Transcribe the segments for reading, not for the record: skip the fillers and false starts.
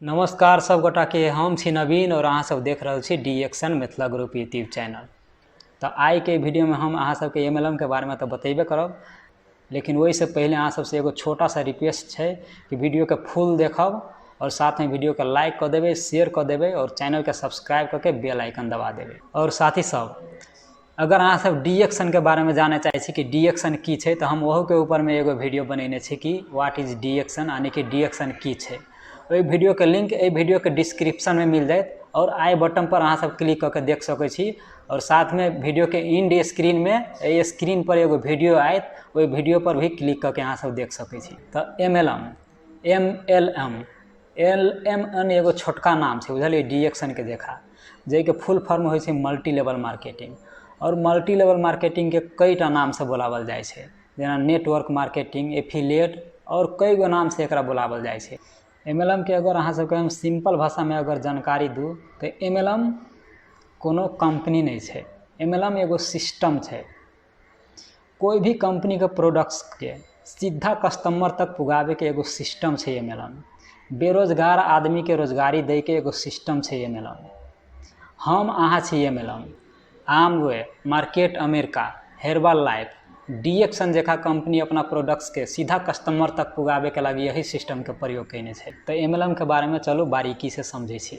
नमस्कार सब गोटा के, हम छी नवीन और अहाँ सब देख रहल छी D action Mithila group YouTube channel. तऽ आइ के वीडियो में हम अहाँ सबके एम एल एम के बारे में तऽ बतेबे करब, लेकिन ओहिसँ पहिले अहाँ सबसँ एगो छोटा सा रिक्वेस्ट छै कि वीडियो के फुल देखब और साथ में वीडियो के लाइक कऽ देबै, शेयर कऽ देबै और चैनल के सब्सक्राइब कऽ के बेल आइकन दबा देबै। और साथी सब, अगर अहाँ सब डी एक्शन के बारे में जानै चाहै छी कि डी एक्शन की छै, तऽ हम ओहू के ऊपर में एगो वीडियो बनेने छी कि what is D action, यानी कि डी एक्शन की छै। ओहि वीडियो के लिंक एहि वीडियो के डिस्क्रिप्शन में मिल जायत और आई बटन पर अहाँ सब क्लिक कऽ के देख सकै छी। और साथ में वीडियो के एंड स्क्रीन में एहि स्क्रीन पर एगो वीडियो आयत, ओहि वीडियो पर भी क्लिक कऽ के अहाँ सब देख सकै छी। तऽ M L M, M L M, L M N एगो छोटका नाम छै, बुझलियै, डी एक्शन के देखा, जाहिके फुल फॉर्म होइ छै मल्टी लेवल मार्केटिंग। और मल्टी लेवल मार्केटिंग के कई टा नामसँ बोलावल जाइ छै, जेना नेटवर्क मार्केटिंग, एफिलिएट और कई गो नामसँ एकरा बोलावल जाइ छै। एम एल एम के अगर अहाँ सबके हम सिंपल भाषामे अगर जानकारी दू तऽ एम एल एम कोनो कंपनी नहि छै, एम एल एम एगो सिस्टम छै। कोई भी कंपनी के प्रोडक्ट्स के सीधा कस्टमर तक पुगाबे के एगो सिस्टम छै एम एल एम। बेरोजगार आदमी के रोजगारी दै के एगो सिस्टम छै एम एल एम। हम अहाँ छी M L M. Amway, market America, Herbalife, D action जकाँ कंपनी अपना प्रोडक्ट्स के सीधा कस्टमर तक पुगाबे के लागि यही सिस्टम के प्रयोग कयने छै। तऽ एम एल एम के बारे में चलू बारीकी से समझै छी।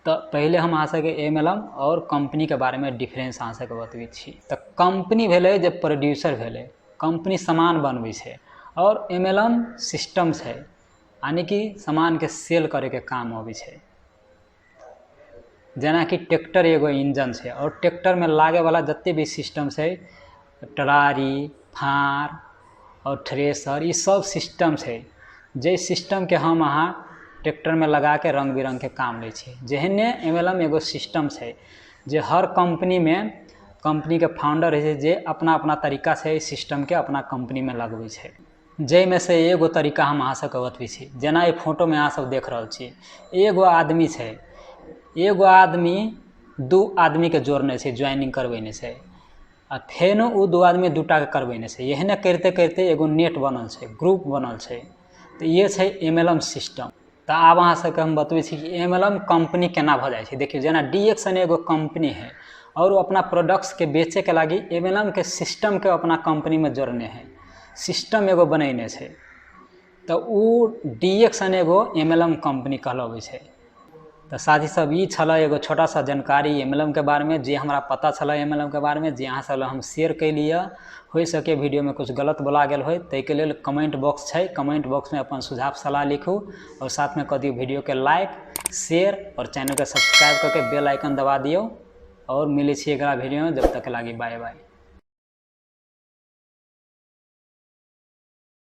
तऽ पहिले हम अहाँ सबके एम एल एम और कंपनी के बारे में डिफरेंस अहाँ सबके बतबै छी। तऽ कंपनी भेलै जे प्रोड्यूसर भेलै, कंपनी सामान बनबै छै, और एम एल एम सिस्टम छै, यानी कि सामान के सेल करैके काम अबै छै। जेनाकि ट्रैक्टर एगो इंजन छै और ट्रैक्टर में लागैवला जते भी सिस्टम छै, ट्राली, फार और थ्रेसर, ई सब सिस्टम छै, जाहि सिस्टमके हम अहाँ ट्रैक्टरमे लगाके रङ्ग बिरङ्गके काम लै छी। जेहने एम एल एम एगो सिस्टम छै जे हर कंपनीमे कंपनीके फाउंडर होइ छै जे अपना अपना तरीकासँ एहि सिस्टमके अपना कंपनीमे लगबै छै। जाहिमे से एगो तरीका हम अहाँ सबके बतबै छी। जेना एहि फोटोमे अहाँ सब देख रहल छी, एगो आदमी छै, एगो आदमी दू आदमीके जोड़ने छै, ज्वाइनिंग करबेने छै, आ फेनो ओ दू आदमी दूटाके करबेने छै। एहने करिते करिते एगो नेट बनल छै, ग्रुप बनल छै। तऽ इहे छै एम एल एम सिस्टम। तऽ आब अहाँ सबके हम बतबै छी कि एम एल एम कंपनी केना भऽ जाइ छै। देखियौ, जेना डी एक्शन एगो कंपनी है और ओ अपना प्रोडक्ट्सके बेचैके लागि एम एल एम के सिस्टमके अपना कंपनीमे जोड़ने है, सिस्टम एगो बनेने छै। तऽ ओ डी एक्शन एगो एम एल एम कंपनी कहलबै छै। तऽ साथी सब, ई छलै एगो छोटा सा जानकारी एम एल एम के बारेमे, जे हमरा पता छलै एम एल एम के बारेमे, जे अहाँ सब लए हम शेयर कैली हँ। होइ सके वीडियोमे कुछ गलत बोला गेल होइ, ताहिके लेल कमेंट बॉक्स छै, कमेंट बॉक्समे अपन सुझाव सलाह लिखू और साथमे कऽ दियौ वीडियोके लाइक, शेयर और चैनलके सब्सक्राइब कऽ के बेल आइकन दबा दियौ। और मिलै छी अगिला वीडियोमे, जब तक लागी बाय बाय।